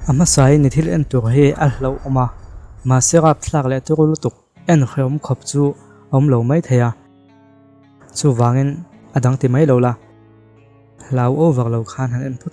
A hmasain i thil en tur hi a hlauhawm a, mahse rapthlak leh turu lutuk en hrehawm khawp chu a awm lo mai thei a. Chuvangin a dang ti mai lo la, hlau over lo khan han en phut.